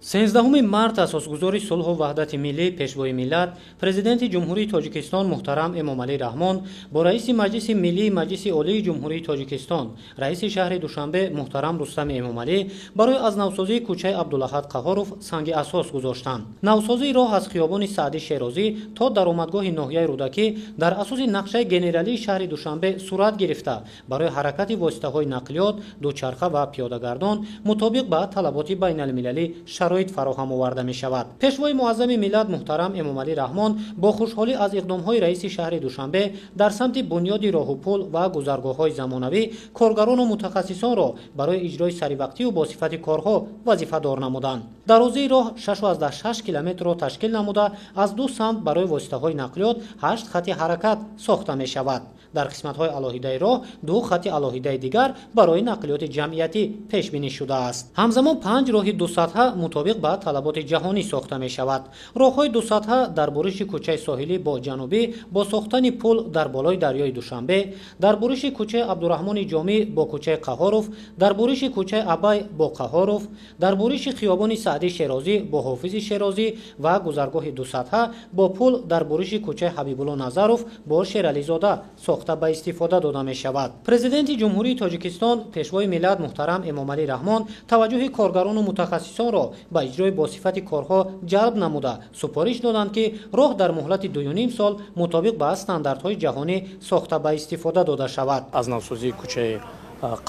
13 март асосгузори сулҳу ваҳдати миллӣ, Пешвои миллат, Президенти Ҷумҳурии Тоҷикистон муҳтарам Эмомалӣ Раҳмон бо раиси Маҷлиси Миллии Маҷлиси Олии Ҷумҳурии Тоҷикистон, раиси шаҳри Душанбе муҳтарам Рустами Эмомалӣ барои аз навсозии кӯчаи Абдулаҳад Қаҳоров санги асос гузоштанд. Навсозии роҳ аз хиёбони Саъди Шерозӣ то даромадгоҳи ноҳияи Рӯдакӣ дар асоси нақшаи генералии шаҳри Душанбе сурат гирифта, барои ҳаракати воситаҳои нақлиёт, дучарха ва пиёдагардон мутобиқ ба талаботи байналмилалӣ шароит фароҳам оварда мешавад. Пешвои муаззами миллат муҳтарам Эмомалӣ Раҳмон бо хушҳолӣ аз иқдомҳои раиси шаҳри Душанбе дар самти бунёди роҳу пул ва гузаргоҳҳои замонавӣ коргарону мутахассисонро барои иҷрои саривақтию бо сифати корҳо вазифадор намуданд. Дарозии роҳ 6,6 километрро ташкил намуда, аз ду самт барои воситаҳои нақлиёт 8 хати ҳаракат сохта мешавад. Дар қисматҳои алоҳидаи роҳ ду хати алоҳидаи дигар барои нақлиёти ҷамъиятӣ пешбинӣ шудааст. Ҳамзамон 5 роҳи дусатҳа мутобиқ ба талаботи ҷаҳонӣ сохта мешавад. Роҳҳои дусатҳа дар буриши кӯчаи соҳилӣ бо ҷанубӣ бо сохтани пул дар болои дарёи Душанбе, дар буриши кӯчаи Абдураҳмони Ҷомӣ бо кӯчаи Қаҳоров, дар буриши кӯчаи Абай бо Қаҳоров, дар буриши хиёбони Саъди Шерозӣ бо Ҳофизи Шерозӣ ва гузаргоҳи дусатҳа бо пул дар буриши кӯчаи Ҳабибулло Назаров бо Шерализода сохта ба истифода дода мешавад. Президенти Ҷумҳурии Тоҷикистон, Пешвои миллат муҳтарам Эмомалӣ Раҳмон таваҷҷӯҳи коргарону мутахассисонро ба иҷрои босифати корҳо ҷалб намуда, супориш доданд, ки роҳ дар муҳлати 2,5 сол мутобиқ ба стандартҳои ҷаҳонӣ сохта ба истифода дода шавад. Аз навсозии кӯчаи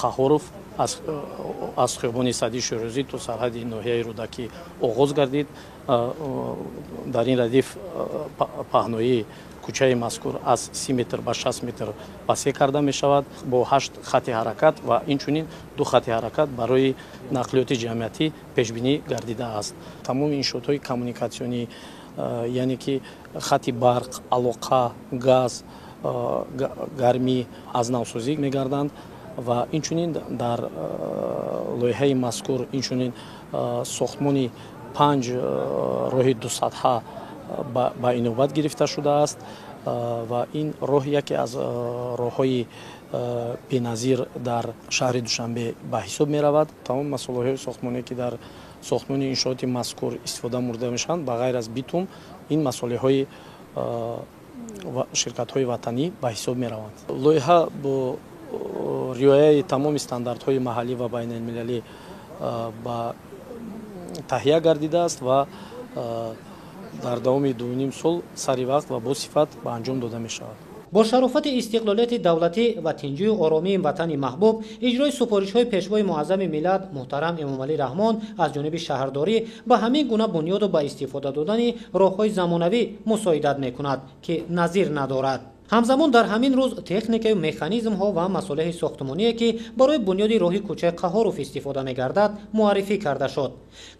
Қаҳоров аз хиёбони Саъди Шерозӣ то сарҳади ноҳияи Рӯдакӣ оғоз гардид. Дар ин радиф паҳноии кӯчаи мазкур аз 30 метр ба 60 метр васеъ карда мешавад бо 8 хати ҳаракат ва инчунин 2 хати ҳаракат барои нақлиёти ҷамъиятӣ пешбинӣ гардидааст. Тамоми иншоотҳои коммуникатсионӣ, яъне ки хати барқ, алоқа, газ, гармӣ аз навсозӣ мегарданд ва инчунин дар лоиҳаи мазкур инчунин сохтмони 5 роҳи дусатҳа ба инобат гирифта шудааст ва ин роҳ яке аз роҳҳои беназир дар шаҳри Душанбе ба ҳисоб меравад. Тамоми масолаҳои сохтмоние ки дар сохтмони иншооти мазкур истифода бурда мешаванд, ба ғайр аз битум, ин масолеҳои ширкатҳои ватанӣ ба ҳисоб мераванд. Лоиҳа бо риояи тамоми стандартҳои маҳаллӣ ва байналмилалӣ ба таҳия гардидааст ва дар давоми 2,5 сол сари вақт ва бо сифат ба анҷом дода мешавад. Бо шарофати истиқлолияти давлатӣ ва тинҷию оромии ватани маҳбуб, иҷрои супоришҳои Пешвои муаззами миллат муҳтарам Эмомалӣ Раҳмон аз ҷониби шаҳрдорӣ ба ҳамин гуна бунёду ба истифода додани роҳҳои замонавӣ мусоидат мекунад, ки назир надорад. Ҳамзамон дар ҳамин рӯз техникаю механизмҳо ва масолеҳи сохтмоние, ки барои бунёди роҳи кӯчаи Қаҳоров истифода мегардад, муаррифӣ карда шуд.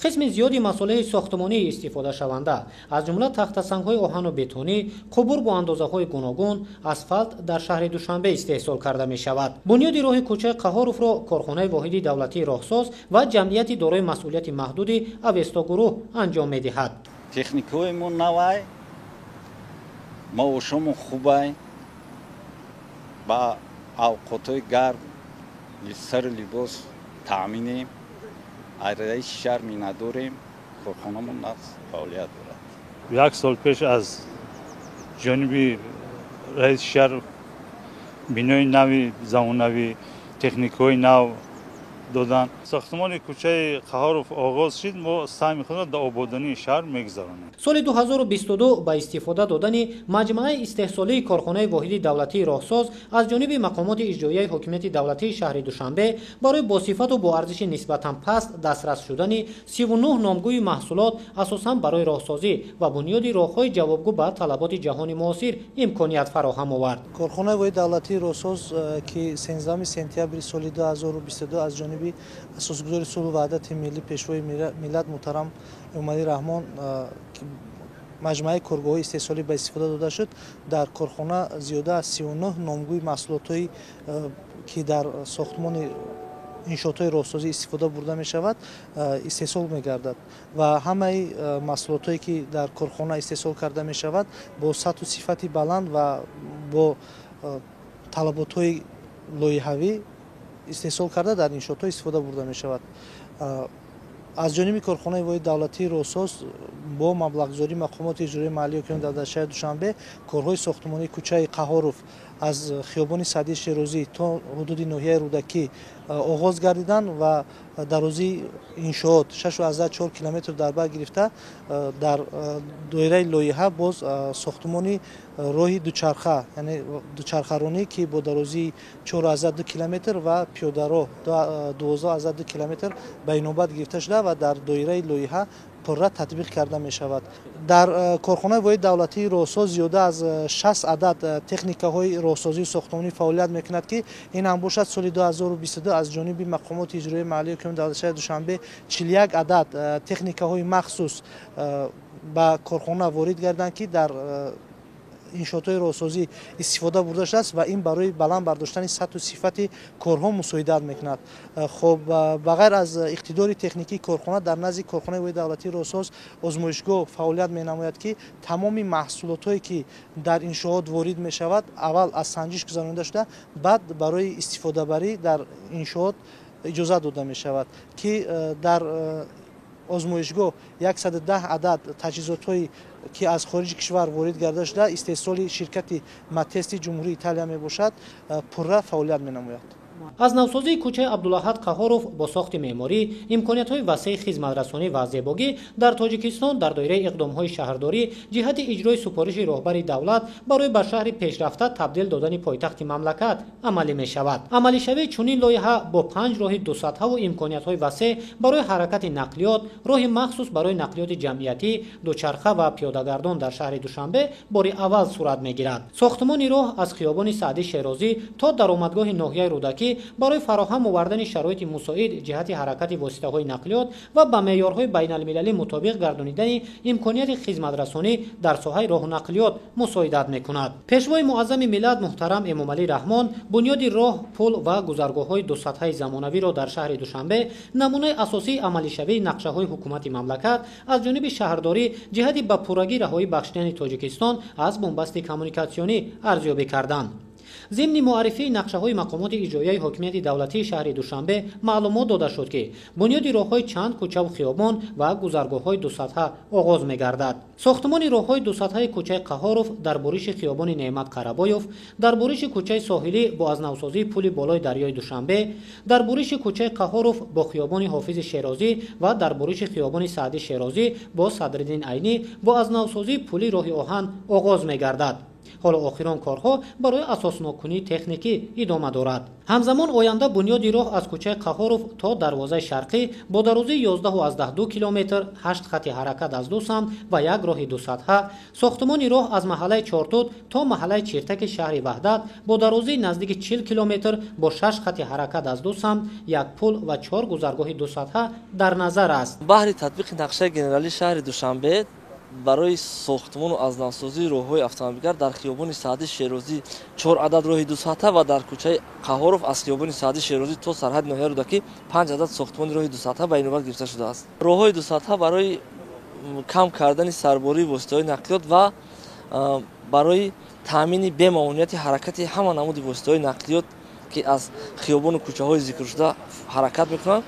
Қисми зиёди масолеҳи сохтмонии истифодашаванда, аз ҷумла тахтасангҳои оҳану бетонӣ, қубур бо андозаҳои гуногун, асфалт дар шаҳри Душанбе истеҳсол карда мешавад. Бунёди роҳи кӯчаи Қаҳоровро корхонаи воҳиди давлатии роҳсоз ва ҷамъияти дорои масъулияти маҳдуди Авестогурӯҳ анҷом медиҳад. Техникаҳои мо навай, маошомон хубай, ба авқотҳои гарм сару либос таъминем, аз раиси шаҳр миннатдорем, корхонамон нағз фаъолият дорад. Як сол пеш аз ҷониби раиси шаҳр бинои нави замонавӣ, техникаҳои нав доданд. Сохтмони кӯчаи Қаҳоров оғоз шид, мо саҳми худро дар ободонии шаҳр мегузаронем. Соли 2022 ба истифода додани маҷмӯаи истеҳсолии корхонаи воҳиди давлатии роҳсоз аз ҷониби мақомоти иҷроияи ҳокимияти давлатии шаҳри Душанбе барои босифату бо арзиши нисбатан паст дастрас шудани 39 номгӯи маҳсулот асосан барои роҳсозӣ ва бунёди роҳҳои ҷавобгӯ ба талаботи ҷаҳони муосир имконият фароҳам овард. Корхонаи воҳиди давлатии роҳсоз, ки 13 сентябри соли 2022 аз ҷониби асосгузори сулҳу ваҳдати миллӣ, Пешвои миллат муҳтарам Эмомалӣ Раҳмон маҷмӯаи коргоҳҳои истеҳсолӣ ба истифода дода шуд, дар корхона зиёда аз 39 номгӯи маҳсулотҳое, ки дар сохтмони иншоотҳои роҳсозӣ истифода бурда мешавад, истеҳсол мегардад ва ҳамаи маҳсулотҳое, ки дар корхона истеҳсол карда мешавад, бо сатҳу сифати баланд ва бо талаботҳои лоиҳавӣ истеҳсол карда дар иншоотҳо истифода бурда мешавад. Аз ҷониби корхонаи воҳиди давлатии роҳсоз бо маблағгузории мақомоти иҷроияи маҳаллии ҳокимияти давлатии шаҳри Душанбе корҳои сохтмонии кӯчаи Қаҳоров аз хиёбони Саъдии Шерозӣ то ҳудуди ноҳияи Рӯдакӣ оғоз гардиданд ва дарозии иншоот 6,4 километр дар бар гирифта, дар доираи лоиҳа боз сохтмони роҳи дучарха, яъне дучархаронӣ, ки бо дарозии 4,2 километр ва пиёдароҳ 12,2 километр ба инобат гирифта шуда ва дар доираи лоиҳа пурра татбиқ карда мешавад. Дар корхонаи воҳиди давлатии роҳсоз зиёда аз 60 адад техникаҳои роҳсозии сохтмонӣ фаъолият мекунад, ки ин ҳам бошад соли 2022 аз ҷониби мақомоти иҷроияи маҳаллии ҳокимияти давлатии шаҳри Душанбе 41 адад техникаҳои махсус ба корхона ворид гарданд, ки дар иншоотҳои роҳсозӣ истифода бурда шудааст ва ин барои баланд бардоштани сатҳу сифати корҳо мусоидат мекунад. Хоб, ба ғайр аз иқтидори техникии корхона, дар назди корхонаи воҳиди давлатии роҳсоз озмоишгоҳ фаъолият менамояд, ки тамоми маҳсулотҳое, ки дар иншоот ворид мешавад, аввал аз санҷиш гузаронида шуда, баъд барои истифодабарӣ дар иншоот иҷозат дода мешавад, ки дар озмоишгоҳ 110 адад таҷҳизотҳое, ки аз хориҷи кишвар ворид гарда шуда, истеҳсоли ширкати Матести Ҷумҳурии Италия мебошад, пурра фаъолият менамояд. Аз навсозии кӯчаи Абдулаҳад Қаҳоров бо сохти меъморӣ, имкониятҳои васеи хизматрасонӣ ва зебогӣ дар Тоҷикистон дар доираи иқдомҳои шаҳрдорӣ ҷиҳати иҷрои супориши роҳбари давлат барои ба шаҳри пешрафта табдил додани пойтахти мамлакат амалӣ мешавад. Амалишавии чунин лоиҳа бо 5 роҳи дусатҳаву имкониятҳои васеъ барои ҳаракати нақлиёт, роҳи махсус барои нақлиёти ҷамъиятӣ, дучарха ва пиёдагардон дар шаҳри Душанбе бори аввал сурат мегирад. Сохтмони роҳ аз хиёбони Саъдӣ Шерозӣ то даромадгоҳи ноҳияи Рӯдакӣ барои фароҳам овардани шароити мусоид ҷиҳати ҳаракати воситаҳои нақлиёт ва ба меъёрҳои байналмилалӣ мутобиқ гардонидани имконияти хизматрасонӣ дар соҳаи роҳу нақлиёт мусоидат мекунад. Пешвои муаззами миллат муҳтарам Эмомалӣ Раҳмон бунёди роҳ, пул ва гузаргоҳҳои дусатҳаи замонавиро дар шаҳри Душанбе намунаи асосии амалишавии нақшаҳои ҳукумати мамлакат аз ҷониби шаҳрдорӣ ҷиҳати ба пуррагӣ раҳоӣ бахшидани Тоҷикистон аз бунбасти коммуникатсионӣ арзёбӣ карданд. Зимни муаррифии нақшаҳои мақомоти иҷроияи ҳокимияти давлатии шаҳри Душанбе маълумот дода шуд, ки бунёди роҳҳои чанд кӯчаву хиёбон ва гузаргоҳҳои дусатҳа оғоз мегардад. Сохтмони роҳҳои дусатҳаи кӯчаи Қаҳоров дар буриши хиёбони Неъмат Қарабоев, дар буриши кӯчаи Соҳилӣ бо аз навсозии пули болои дарёи Душанбе, дар буриши кӯчаи Қаҳоров бо хиёбони Ҳофизи Шерозӣ ва дар буриши хиёбони Саъдӣ Шерозӣ бо Садриддин Айнӣ бо аз навсозии пули роҳи оҳан оғоз мегардад. Ҳоло охирон корҳо барои асосноккунии техникӣ идома дорад. Ҳамзамон оянда бунёди роҳ аз кӯчаи Қаҳоров то дарвозаи шарқӣ бо дарозии 11,2 километр, 8 хати ҳаракат аз ду самт ва як роҳи дусатҳа, сохтмони роҳ аз маҳаллаи Чортут то маҳаллаи Чиртаки шаҳри Ваҳдат бо дарозии наздики 40 километр бо 6 хати ҳаракат аз ду самт, як пул ва 4 гузаргоҳи дусатҳа дар назар аст. Баҳри татбиқи нақшаи генералии шаҳри Душанбе барои сохтмону аз навсозии роҳҳои автомобилгард дар хиёбони Саъдӣ Шерозӣ 4 адад роҳи дусатҳа ва дар кӯчаи Қаҳоров аз хиёбони Саъдӣ Шерозӣ то сарҳади ноҳияи Рӯдакӣ 5 адад сохтмони роҳи дусатҳа ба инобат гирифта шудааст. Роҳҳои дусатҳа барои кам кардани сарбории воситаҳои нақлиёт ва барои таъмини бемаъмунияти ҳаракати ҳама намуди воситаҳои нақлиёт, ки аз хиёбону кӯчаҳои зикршуда ҳаракат мекунанд,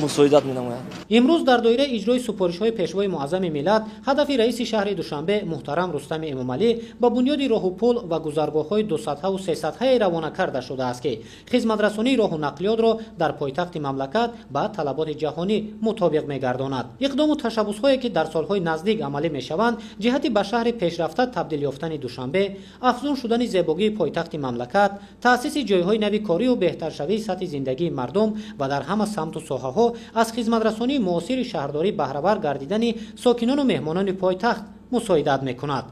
мусоидат менамояд. Имрӯз дар доираи иҷрои супоришҳои пешвои муаззами миллат ҳадафи раиси шаҳри Душанбе муҳтарам Рустами Эмомалӣ ба бунёди роҳу пул ва гузаргоҳҳои дусатҳаву сесатҳае равона карда шудааст, ки хизматрасонии роҳу нақлиётро дар пойтахти мамлакат ба талаботи ҷаҳонӣ мутобиқ мегардонад. Иқдому ташаббусҳое, ки дар солҳои наздик амалӣ мешаванд, ҷиҳати ба шаҳри пешрафта табдил ёфтани Душанбе, афзун шудани зебогии пойтахти мамлакат, таъсиси ҷойҳои нави корию беҳтаршавии сатҳи зиндагии мардум ва дар ҳама самту соҳаҳо аз хизматрасонии муосири шаҳрдорӣ баҳравар гардидани сокинону меҳмонони пойтахт мусоидат мекунад.